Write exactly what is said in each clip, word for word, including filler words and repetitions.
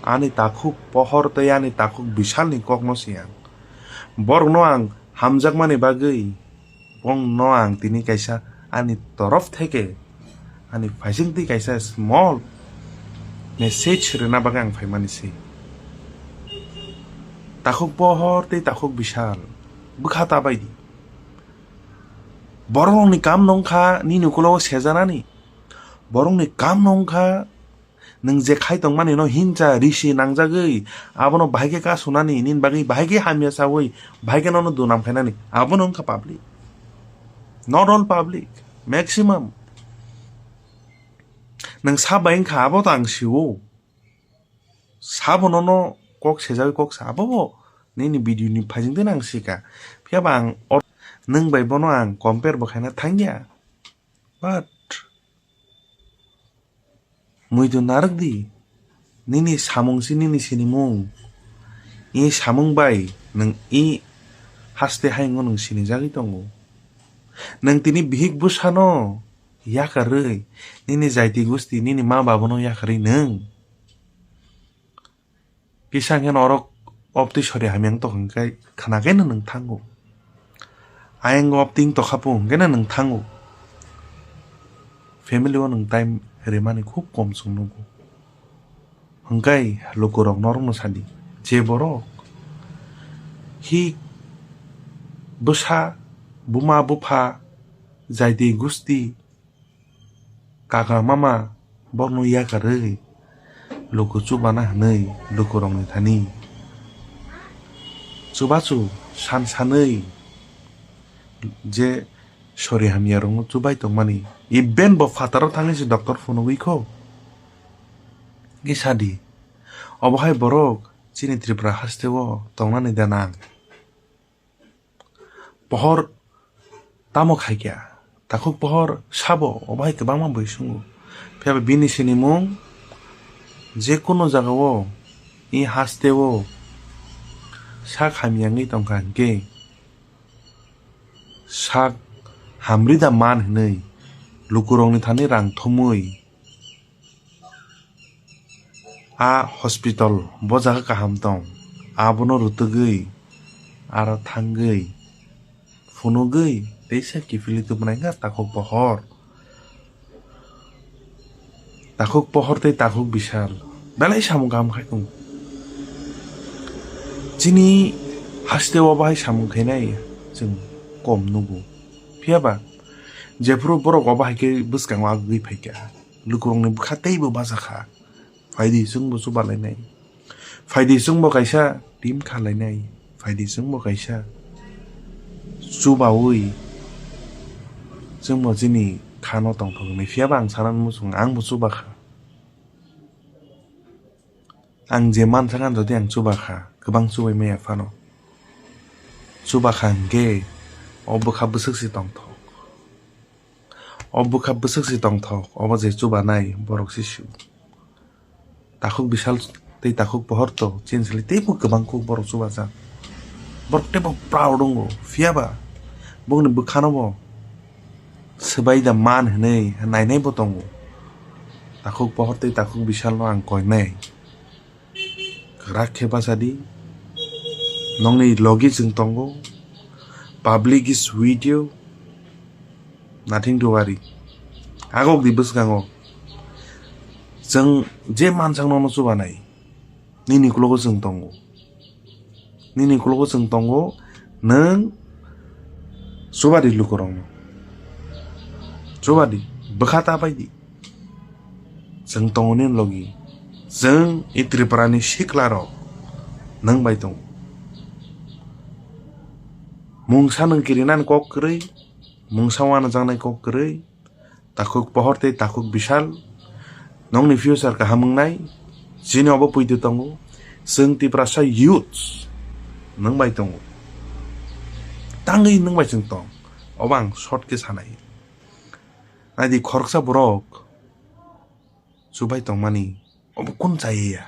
Ani takhuk pohor tei ani takhuk bisalni kokno se ang. Borokno ang hamjakmani bagwi bongno ang tini kaisa ani torof theke ani phaisingtwi kaisa small message rwna bagwi ang phaimani se. Takhuk pohor tei takhuk bisal bwkha ta bai di. Borokni kam no wngkha nini ukulogo sejanani. Borokni kam no wngkha nwng je khai tongmani no hinsa risi nangjagwi abono bahai khe kasunani, nini bagwi bahai khe hamya sawi, bahai khe nono dunam khainani. Abono wngkha public. Not all public, maximum. Nwng sa bai wngkha abo to ang sio. Sabo nono kok sejagwi kok sa, abo bo nini video ni phaisingtwi nang sika. Phiya ba ang or-, nwng bai bono ang compare bo khaina thangya. But muitu narwk di, nini samung si nini sinimung. I samung bai nwng i haste hai wngno nwng sinijagwi tongo. Nwng tini bihik bwsano yakarwi, nini jaiti gusti, nini ma babano yakarwi nwng kisa hwnkhe norok obtwi sori hamya wng tongkha hwnkhe khna khe no nwng thango. Ayang obtwi wng tongkha po hwnkhe no nwng thango. Family o nwng time rimani khub kom chwng nugo. Hwnkhe lukurok norokno sadi, je borok hi bwsa, buma, bupha, jaiti, gusti, kaka mama borokno yakarwi luku chubana hwnwi lukurokni thani chubachu san sanwi je sori hamyarokno chubai tongmani, even bo phataro thangwi se doctor phunugwi kho. Kisa di, obo hai borok chini Tripura hasteo tongnani da nang? Pohor tamo khaikya? Takhuk pohor sabo, obo hai kwbangma bui sungo. Phiya ba bini sinimung je kono jagao, i hasteo sak hamya wngwi tongkha hwnkhe, sak hamri da man hwnwi lukurokni thani rang thumwi, a hospital bo jaga kaham tong, abono rwtwgwi aro thangwi phunugwi teisa kiphilwi tubunai wngkha takhuk pohor. Takhuk pohor tei takhuk bisal belai samung kaham khai tongo. Chini hasteo bahai samung khainai chwng kom nugo. Phiya ba jephuru borok obo hai khe bwskango agwi phaikha, lukurokni bwkha teibo bajakha. Phaidi chwngbo chubalainai. Phaidi chwngbo kaisa team khalainai. Phaidi chwngbo kaisa chubawi chwngbo chini khano tongthoknai. Phiya ba ang sana muchung, angbo chubakha. Ang je mansa khan jodi ang chubakha, kwbang chubai maya phano. Chubakha hwnkhe o bwkha bwswk se tongthok. O bwkha bwswk se tongthok, obo je chubanai borok se sio. Takhuk bisal tei takhuk pohor to chini sle teibo kwbang kuk borok chubajak. Borok teibo proud wngo, phiya ba bongni bwkhano bo swbai da man hwnwi nainai bo tongo. Takhuk pohor tei takhuk bisal no ang koinai. Kwrak khe bacha di. Nokni logi chwng tongo. Public is with you. Nothing to worry. Agok di bwskango. Chwng je mansang nono chubanai. Nini uklogo chwng tongo. Nini uklogo chwng tongo. Nwng chubadi lukurokno. Chubadi. Bwkha ta pai di. Chwng tongo nini logi. Chwng i Tripura ni sikla rok nwng bai tongo. Mungsa nwng kirinani kok kwrwi, mungsa wanajaknai kok kwrwi, takhuk pohor tei takhuk bisal, nokni future kaham wngnai, chini obo puitu tongo, chwng Tiprasa youths nwng bai tongo. Tangwi nwng bai chwng tong, obo ang short khe sanai. Naidi khoroksa borok chubai tongmani, obo kun chaya ya?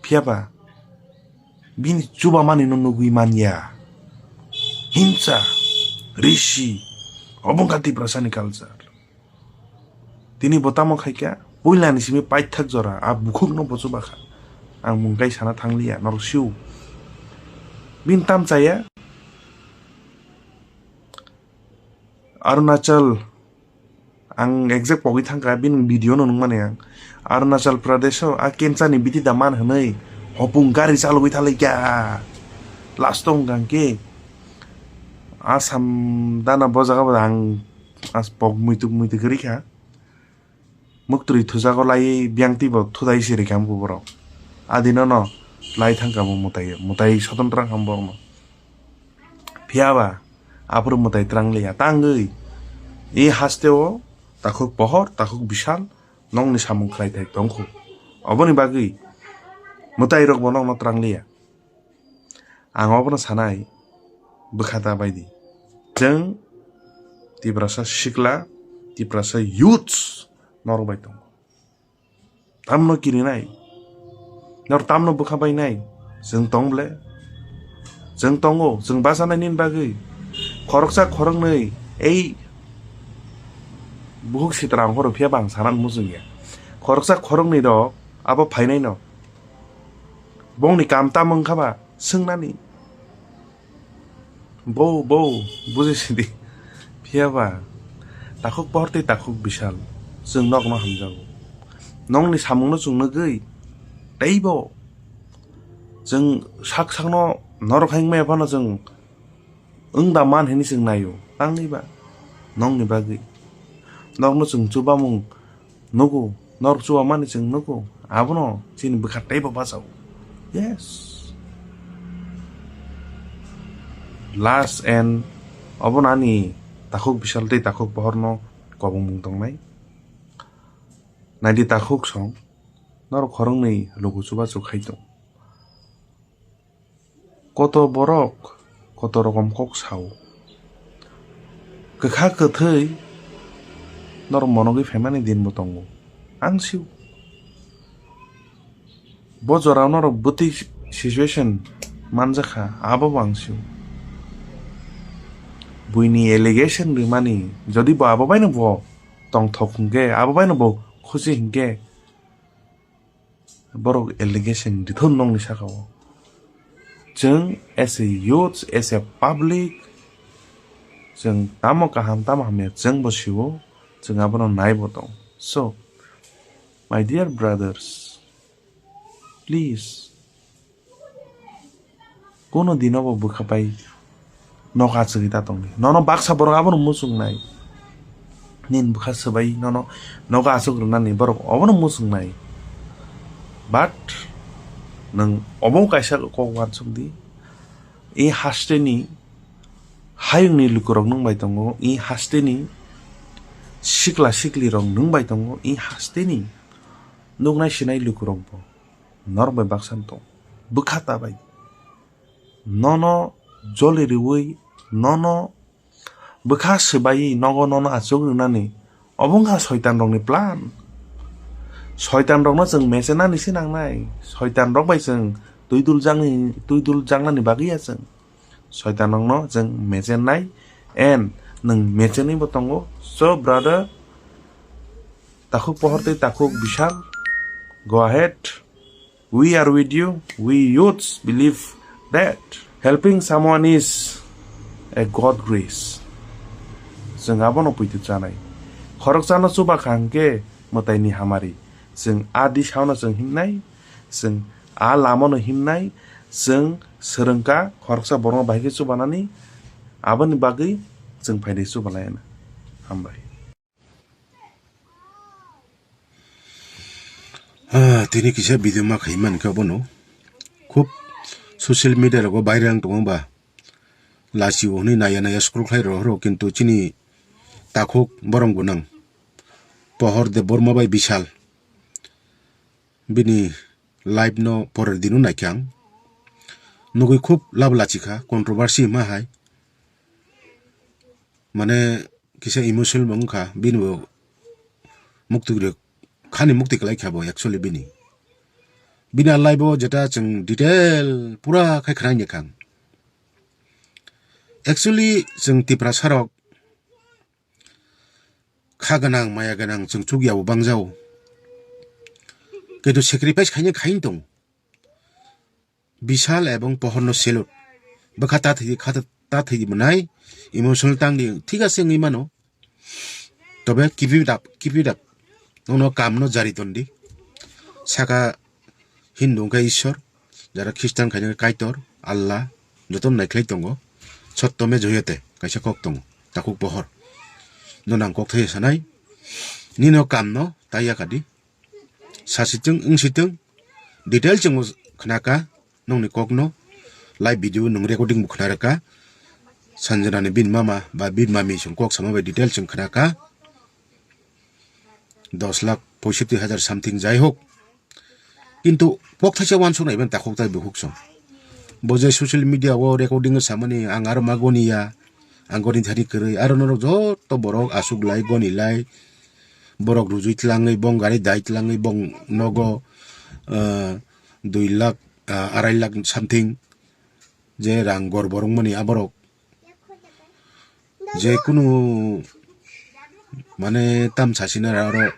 Phiya ba bini chubamani no nugwi man ya. Hinsa, risi, obo wngkha Tiprasani culture. Tini bo tamo khaikha, puilani simi paithak jora, a bukhukno bo chubakha. Ang mung kai sana thangliya, norok siu. Bini tam chaya. Arunachal, ang exact pogwi thangkha, bini video no nungmani ang. Arunachal Pradesh o a kenchani bithi da man hwnwi hopung gari chalogwi thalaikha. Last o hwnkha hwnkhe Assam dana bo jaga bo ang as pok muitu muitu kwrwi kha. Muktwi thujago laiwi biyang twibo thudai se rikha borok. Adino no lai thangkha bo mwtai, mwtai sotondra kha borokno. Phiya ba aphuru mwtai twrang liya. Tangwi e haste o takhuk pohor, takhuk bisal nokni samung khlai thai tongkhu. Oboni bagwi mwtai rok bo nokno twrang liya. Ang obono sanai, bwkha ta bai di. Chwng Tiprasa sikla, Tiprasa youths norok bai tongo. Tamno kirinai? Nor tamno bwkha bai nai? Chwng tong ble? Chwng tongo, chwng bachanai nini bagwi. Khoroksa khoroknwi ei buhuk sitra ang horo phiya bang sana muchung ya. Khoroksa khoroknwi rok abo phainai no. Bongni kam tamo wngkha ba swngnani? Bo, bo, buji sidi. Phiya ba, takhuk pohor tei takhuk bisal, chwng nokno hamjago. Nokni samungno chwng nugwi, teibo chwng sak sakno norok hai wngmaya phano chwng wng da man hwnwi chwng naio, tangwi ba nokni bagwi. Nokno chwng chubamung nugo, norok chubamani chwng nugo, abono chini bwkha teibo bachao. Yes. Last and obono ani takhuk bisal tei takhuk pohorno kobongmung tongnai. Naidi takhuk song, norok khoroknwi luku chubachu khai tong. Koto borok koto rokom kok sao. Kwkha kwthwi norok monogwi phaimani dinbo tongo. Ang sio. Bo jorao norok bwtwi situation manjakha, abo bo ang sio. Buini allegation rimani, jodi bo abo baino bo tongthok hinkhe, abo baino bo khusi hinkhe, borok allegation rithun nokni saka o. Chwng as a youth, as a public, chwng tamo kaham, tamo hamya, chwng bo sio, chwng abono naibo tong. So, my dear brothers, please, kono dino bo bwkha bai nok achugwi ta tongdi. Nono baksa borok abono muchungnai. Nini bwkha swbai nono nogo achuk rwnani borok obono muchungnai. But nwng obo kaisa kok uansukdi. I hasteni hayungni lukurok nwng bai tongo. I hasteni sikla siklirok nwng bai tongo. I hasteni nuknai sinai lukurokbo norok bai baksa tong. Bwkha ta bai. Nono joli riwi, nono bwkha swbaiwi nogo nono achuk rwnani. Obo wngkha soitan rokni plan. Soitan rokno chwng mechenani se nangnai. Soitan rok bai chwng twi dul jakni, twi dul jaknani bagwi ya chwng. Soitan rokno chwng mechennai and nwng mechenwi bo tongo. So brother, takhuk pohor tei takhuk bisal, go ahead. We are with you. We youths believe that helping someone is a God grace. Chwng abono poito chanai. Khoroksano chuba kha hwnkhe mwtaini hamari. Chwng a disano chwng himnai, chwng a lamano himnai, chwng swrwngkha khoroksa borokno bahai khe chubanani, aboni bagwi chwng phainai chubalaiana. Hambai. Ah, tini kisa video ma khai mankha bono. Khub social media rogo viral wng tongo ba. Lachi o hwnwi naya naya scroll khlai rw rw, kintu chini takhuk borong gwnang Pohor Debbarma bai Bishal bini live no porer dino naikha ang. Nugwi khub lab lachikha, controversy hima hai. Mane kisa emotional bo wngkha, bini bo muktwi rw khani muktwi kwlai kha bo actually bini. Bini a live o jeta chwng detail pura khai khna naikhang. Actually chwng Tiprasa rok kha gwnang, maya gwnang, chwng chukya bo bangjao. Kintu sacrifice khaina khain tong. Bishal ebong Pohorno salute. Bwkha ta thwi, kha ta thwi mwnai, emotional tang di, thik ase wngwi mano. Tobe keep it up, keep it up. Nono kamno jari tondi. Saka Hindu wngkha Ishwar, jara Khristan khaina Kaitor, Allah, jotono naikhlai tongo. Sotto me joyate, kaisa kok tongo, takhuk Pohor. Nono ang kok thai sanai, nino kamno ta yakadi. Sasitwng, wngsitwng, detail chwngno khnaka, nongni kokno, live video nung recording bo khna rwkha. Sanjana ni bini mama ba bini mami chwng kok sama bai detail chwng khnaka. Dos lakh poishotti hajar something jai hok. Kintu kok thaisa wansuk nai ben takhuk tai bukhuk song. Bo je social media o recording samani ang aro ma goni ya, ang goni thani kwrwi, aro norok joto borok asuk lai, goni lai, borok rujui tlangwi, bong gari dai tlangwi, bong nogo, ah, dui lakh, ah, arai lakh something je rang gor borok mani aborok. Je kunu mane tam sasina aro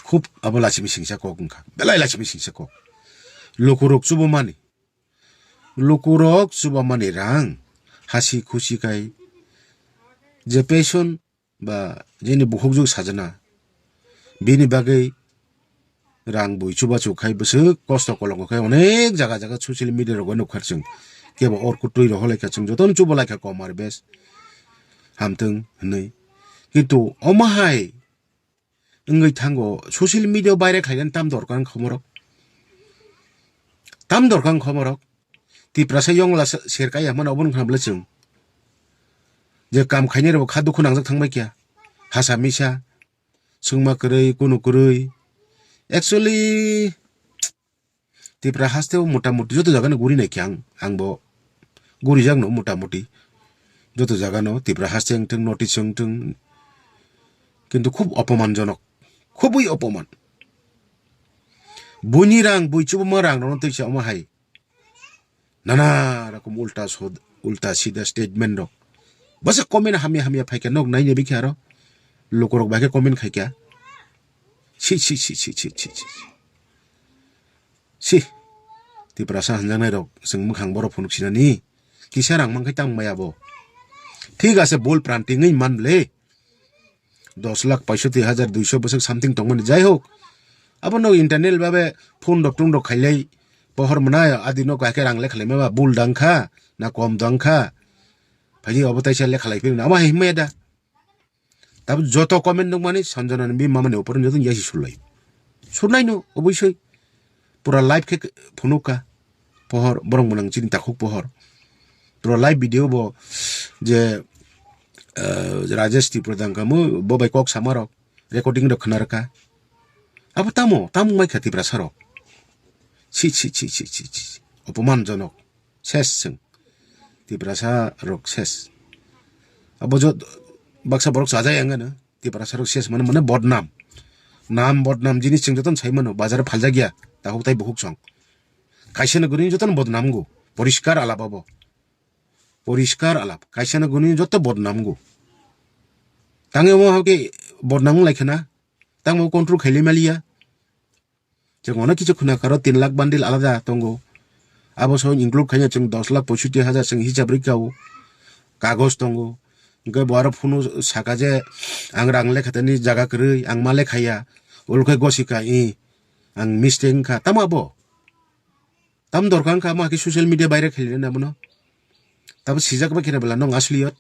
khub abo lachimi singsa kok wngkha, belai lachimi singsa kok. Lukurok chubo mani, lukurok chubo mani rang hasi khusi kai je passion ba jeni bukhukjwk sajana, bini bagwi rang bui chubachu khai bwswk kosto kolongo khai onek jaga jaga social media rogo nukha chwng. Kebo or kutui rohor laikha chwng jotono chubo laikha komar bes hamtwng hinwi. Kintu omo hai wngwi thango social media o baire khlainani tam dorkar wngkha omorok? Tam dorkar wngkha omorok? Tiprasa yongla se-, serkai ya mano obo wngkha bwle chwng. Je kam khainai rok kha dukhu nangjak thangbai kya. Hasa misa, chwngma kwrwi, kunu kwrwi. Actually, Tipra haste o mota moti joto jaga no guri nai khe ang, ang bo guri jak no mota moti. Joto jaga no Tipra haste wngthwng, notice wngthwng. Kintu khub opoman jonok. Khubui opoman. Buini rang, bui chubuma rang rok no twi sa omo hai. Nana rokom ulta sod-, ulta sida statement rok. Bwsa comment hamya hamya phaikha nok naina bikha aro. Lukurok bai khe comment khaikha. Si, si, si. Si. Tiprasa hanjaknai rok, chwng mwkhang borok phunuk sinani. Kisa rang mankhe tang maya bo. Thik ase bol pranti wngwi man le. Dos lakh paishotti hajar duiso bwswk something tongmani. Jai hok, abo no internal babe phone rok tong rok khailai pohor mwnai, adi no kake rang le khlaima ba bul dang kha, na kom dang kha. Phaidi obo taisa le khalai phirna, abo hai maya da. Tab joto comment nukmani Sanjana ni bini mama ni opor joto yasi sulai. Surnai no, obviously. Pura live khe phunukha pohor, borok mwnang chini takhuk pohor. Pura live video bo je, eh, Rajesh Tripura dang kamo, bo bai kok sama rok, recording rok khna rwkha. Abo tamo, tamo mai kha Tiprasa rok. Si, si, si. Opoman jonok. Ses chwng. Tiprasa rok ses. Abo jo baksa borok chajai ang ano. Tiprasa rok ses mano mane bodnam. Nam bodnam jinis chwng jotono sai mano. Bazar o phaljak ya. Takhuk tai bukhuk song. Kaisa no gwnwi jotono bodnam go. Poriskar alap abo. Poriskar alap. Kaisa no gwnwi joto bodnam go. Tangwi omo hake bodnam wng lai khana. Tangbo control khailai maliya. Chwng ono kichu khuna karo tin lakh bundle alada tongo. Abo so include khaina chwng dos lakh poisotti hajar chwng hisab rikha o. Kagoj tongo. Hwnkhe bo aro phunu saka je ang rang lekha tani jaga kwrwi, ang ma lekhaya. Olo khe gosika i, ang mistake wngkha. Tamo abo? Tam dorkar wngkha amo hakhe social media viral khailina abono. Tabo sijak bai khena bwla nong asliyot.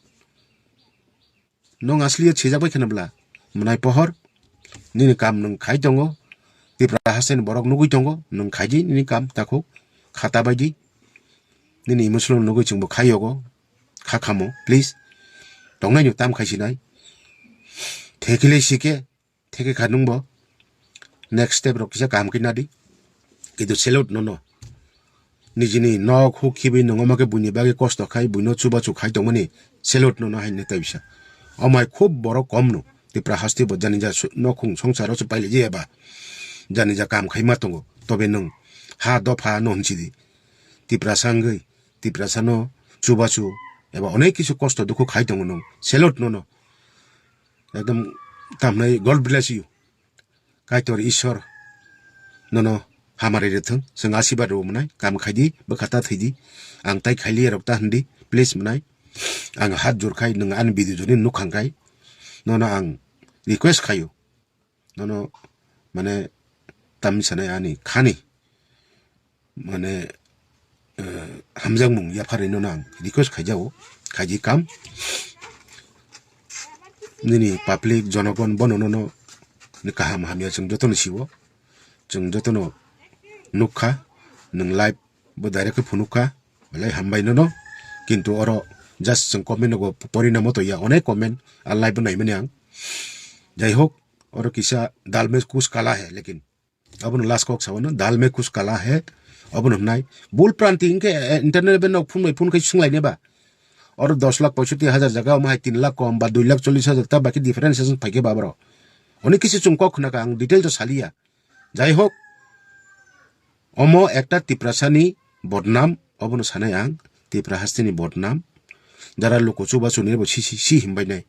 Nong asliyot sijak bai khena bwla. Mwnai pohor. Nini kam nwng khai tongo. Tipra haste ni borok nugui tongo. Nwng khaidi nini kam takhuk. Khata baidi. Nini emotional nugui chwngbo khai yogo. Kha khamo, please. Tongnai no tam khai sinai. Thekile sike. Theke kha nwngbo next step rok kisa kaham khe nadi. Kintu salute nono. Nijini nok huk khibi nwngo ma khe buini bagwi kosto khai, buino chubachu khai tongmani salute nono hai nai tai bisa. Omai khub borok kom no. Tipra haste bo jani ja su-, nokhung songsaro se pailai je eba. Jani ja kaham khai ma tongo. Tobe nwng ha dopha no hwnchidi. Tiprasa wngwi, Tiprasa no chubachu eba onek kisu kosto dukhu khai tongo nwng. Salute nono. Ekdom tamnai God bless you. Kaitor Ishwar nono hamari rithwng, chwng asiba rw mwnai, kam khaidi, bwkha ta thwidi, ang tai khailiya rok ta hwndi, please mwnai, ang hat jor khai, nwng ani video joni nuk khang khai, nono ang request khaio, nono mane tamni sanai ani khani, mane, eh, hamjakmung yapharino ang request khaijago, khaidi kam. Nini public jonogon bono nono ni kaham hamya chwng jotono siwo, chwng jotono nukha, nwng live bo direct khe phunukha, belai hambai nono. Kintu oro just chwng comment nogo porina moto ya, onek comment a live bo naimani ang. Jai hok, oro kisa dal mein kuch kala hai, lekin abono last kok sabo no, dal mein kuch kala hai, abono hnai. Bul pranti hingke, eh, internet ben nok phun bai phun khai swnglaine ba. Oro dos lakh poisotti hajar jaga, omo hai tin lakh kom ba dui lakh chollish hajar ta baki difference aswng phaikhe ba bro. Oni kisi chwng kok khna ka ang detail to saliya. Jai hok, omo ekta Tiprasani bodnam, obono sanai ang, Tipra hasteni bodnam. Jara luku chubachu ni bo si, si, si himbai nai.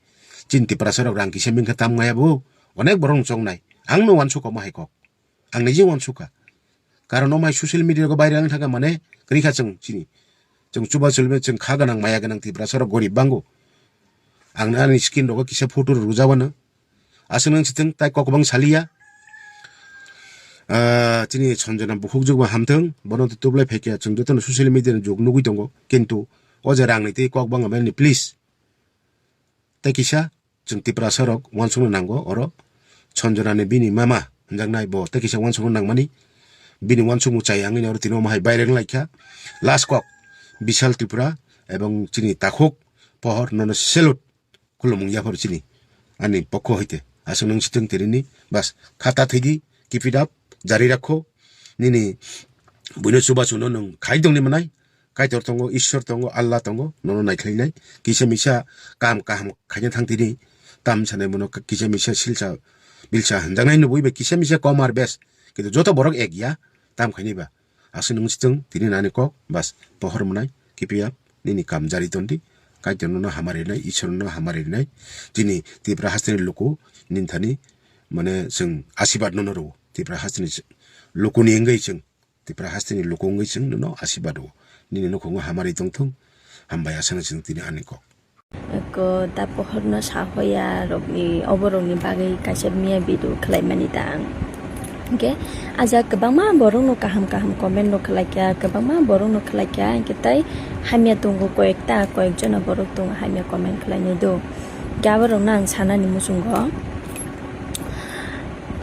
Chin Tiprasa rok rang kisa mingkha tam ngaya bo, onek borok chong nai. Ang no wansuk omo hai kok. Ang niji wansukha. Karon omo hai social media ko viral wng thangkha mane, kwrwi kha chwng chini. Chwng chubachu le chwng kha ganang maya ganang Tiprasa rok gorib bango. Ang ani skin rogo kisa photo rwjawano. Aswk nang sitwng tai kok bang saliya. Ah, chini Sanjana bukhuk jugma hamthwng, bono to tublai phaikya, chwng jotono social media ni jug nugwi tongo, kintu o je rang ni tei kok bang abani please. Tai kisa, chwng Tiprasa rok wansukna nango oro. Sanjana ni bini mama hwnjaknai bo tai kisa wansukna nangmani. Bini wansukmung chai ang ini oro tini omo hai viral wng laikha. Last kok, Bishal Tripura ebong chini takhuk pohor nono salute. Khulumung yaphar chini ani pokho hoite. Aswk nung sitwng tini ni bas khata thwidi, keep it up, jari rakho. Nini buino chubachu no nung khai tongni manai. Kaitor tongo, Ishwar tongo, Allah tongo, nono naikhlainai. Kisa misa kam kaham khaina thang tini. Tam sanai mono kisa misa silsa bilsa hanjaknai nubui bai kisa misa kom ar bes. Kintu joto borok ek ya, tam khaini ba. Aswk nung sitwng tini nani kok, bas, pohor mwnai, kipiya, nini kam jari tondi, Kaitor nono hamari rinai, Ishwar nono hamari rinai, tini Tipra hasteni luku, nini thani, mane, chwng asibad nono rwo, Tipra hasteni lukuni wngwi chwng, Tipra hasteni luku wngwi chwng nono asibad rwo, nini nukhungo hamari tongthung, hambai aswkno chwng tini ani kok. Ko ta pohorno sahoya rokni, oborokni bagwi kaisa miya video khlaimani ta ang. Hwnkhe, ah jaga kwbangma borokno kaham kaham comment rok khlaikha, kwbangma borokno khlaikha, hwnkhe tai hamya tongo koyekta, koyekjona borok tongo hamya comment khlainai do. Hwnkhe aborokno ang sanani muchungo.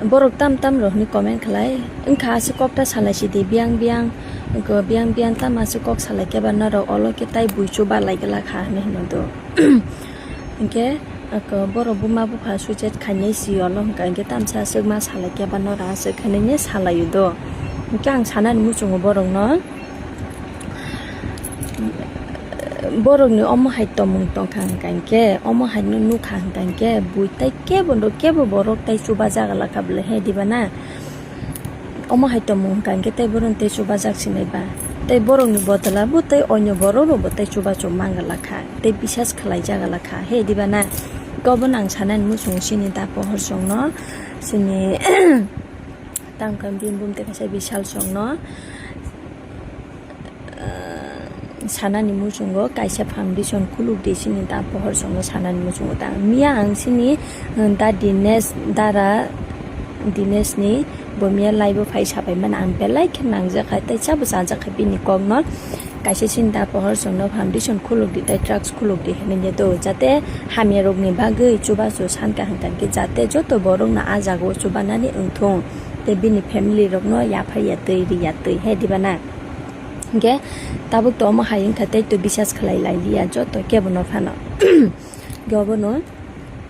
Borok tam tam rok hwnwi comment khlai, wngkha aswk kok ta salai sidi, biyang biyang, wngkha biyang biyang tamo aswk kok salai khe ba norok olo khe tai bui chuba lai glak kha hwnwi hwno do. Hwnkhe, wngkha borok buma bupha suicide khainai si olo hwnkha, hwnkhe tamsa aswk ma salai khe ba norok aswk hwnwi ne salai o do. Hwnkhe ang sanani muchungo borokno. Borokni omo hai tongmung tongkha hwnkha hinkhe, omo hai no nukha hwnkha hinkhe, bui tai kebo no kebo borok tai chuba jaga lakha bwle he diba na? Omo hai tongmung hwnkha hinkhe tai borok tai chuba jak sinai ba? Tai borokni bodola bo tai onyo borok rok bo tai chuba chuk manga lakha, tai bisas khlai jaga lakha he diba na? Kobo nang sanani muchung chini da pohor songno, chini tangkha bini bumtwi kaisa bisal songno. Sanani muchungo kaisa foundation khuluk di sini ta pohor songo sanani muchungo ta miya ang sini, uh, da Dinesh dara Dinesh ni bo miya live o phai sapai mana ang belai khe nangjak hai tei chabo chajak hai bini kok no kaisa sini ta pohor songo foundation khuluk di tei drugs khuluk di hinui ya do jate hamya rok ni bagwi chubachu sanka hwnkha khe jate joto borok no ah jaga o chubanani wngthung tei bini family rok no yaphar ya twi ri ya twi he diba na. Hingke tabuk to omo hai wngkha tei to bisas khlai lai liya joto kebo no phano. Hingke obono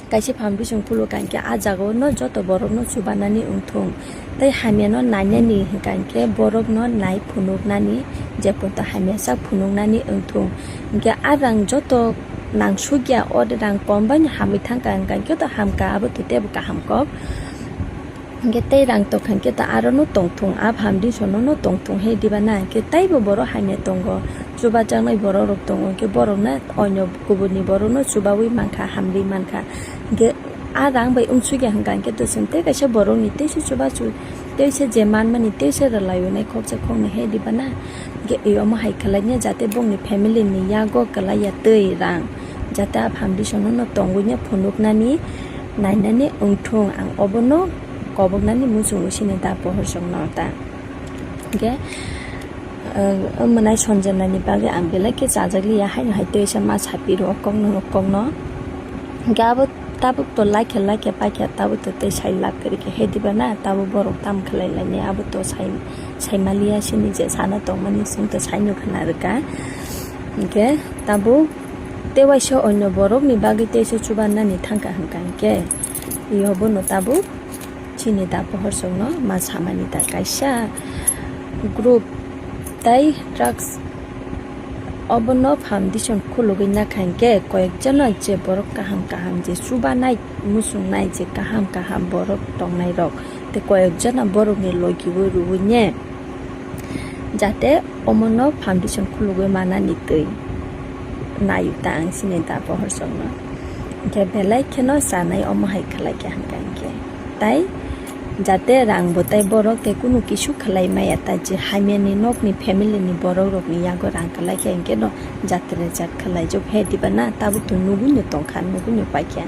kaisa foundation khuluk ka hingke ah jaga o no joto borok no chubanani wngthung tei hamya no nainani hingka hingke borok no nai phunuk nani je poto hamya sak phunuk nani wngthung hingke ah rang joto nang suk ya o rang kom bai no hamui thang ka hingka hingke to hamka abo to tebo kaham kok. Hingke tei rang tokha hingke ta aro no tongthung, a foundation no tongthung he diba na? Hingke taibo borok hamya tongo, chubajaknai borok rok tongo, hingke borok na onyo kubuni borok no chubaui mankha, hamri mankha. Hingke A rang bai wngsukya hwnkha hwnkhe to chwng tei kaisa borokni teisa chubachu teisa je manmani teisa rwlaio nai khoksa khoknwi he diba na? Hwnkhe omo hai khwlaina jate bongni family ni yago kwlaiya twi rang jate a foundation no tongwini phunuknani nainani wngthung ang obono koboknani muchungo sini da pohor chwngno ta. Hwnkhe, eh, mwnai Sanjana ni bagwi ang belai khe chajakliya, haino hai teisa ma sapiro o kokno, o kokno. Hwnkhe abo tabuk to laikha, laikha, paikha, tabuk to tei sai lab kwrwi khe, he diba na, tabuk borok tam khlai lainai, abo to sai, sai maliya sini je sana tongmani, chwng to saino khna rwkha. Hwnkhe tabuk tei waisa onyo borokni bagwi teisa chubannani thangkha hwnkha hwnkhe, yobono tabuk chini da pohor chwngno ma samani da kaisa group tai drugs obono foundation khulugwi nakha hwnkhe koyekjono je borok kaham kaham je chubanai muchungnai je kaham kaham borok tongnairok tei koyekjono borokni logibo rwui ne jate omono foundation khulugwi manani twi naio ta ang chini da pohor chwngno. Hwnkhe belai kheno chanai omo hai khlai kha hwnkha hwnkhe. Tai jate rang bo tai borok tei kunu kisu khlai maya ta je hamyani nokni family ni borok rokni yago rang kwlai khe hwnkhe no jatre jat khlai jok he diba na tabuk to nugui no tongkha nugui no paikha.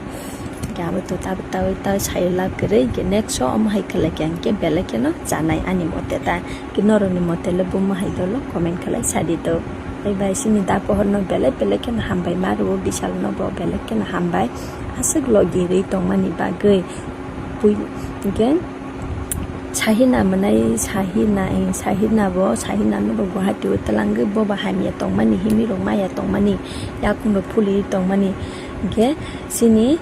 Hwnkhe abo to tabuk tabuk ta sai lab kwrwi hwnkhe next o omo hai khlai khe hwnkhe belai kheno chanai ani mote ta. Hwnkhe norokni mote le buma hai dolo comment khlai sadi to. Bye bye, chini da pohor no belai belai kheno hambai ma rwo, Bishal no bo belai kheno hambai. Aswk logi rwi tongmani bagwi. Pui-, hwnkhe Sahina mwnai, Sahina, eh, Sahina bo, Sahina no bo Guwahati o twlangwi bo ba hamya tongmani, himwi rok maya tongmani, yakung rok phuli tongmani. Hwnkhe chini,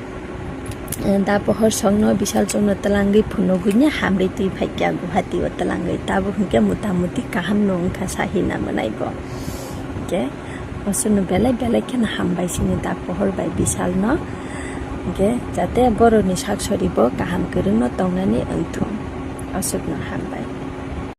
eh, da pohor songno Bishal chongno twlangwi phunugwi ni hamri twi phaikha Guwahati o twlangwi. Tabuk hwnkhe mota moti kaham no wngkha Sahina mwnai bo. Hwnkhe aswkno belai belai kheno hambai chini da pohor bai Bishal no. Hwnkhe jate borokni sak sori bo kaham kwrwngno tongnani wngthung. Aswkno hambai.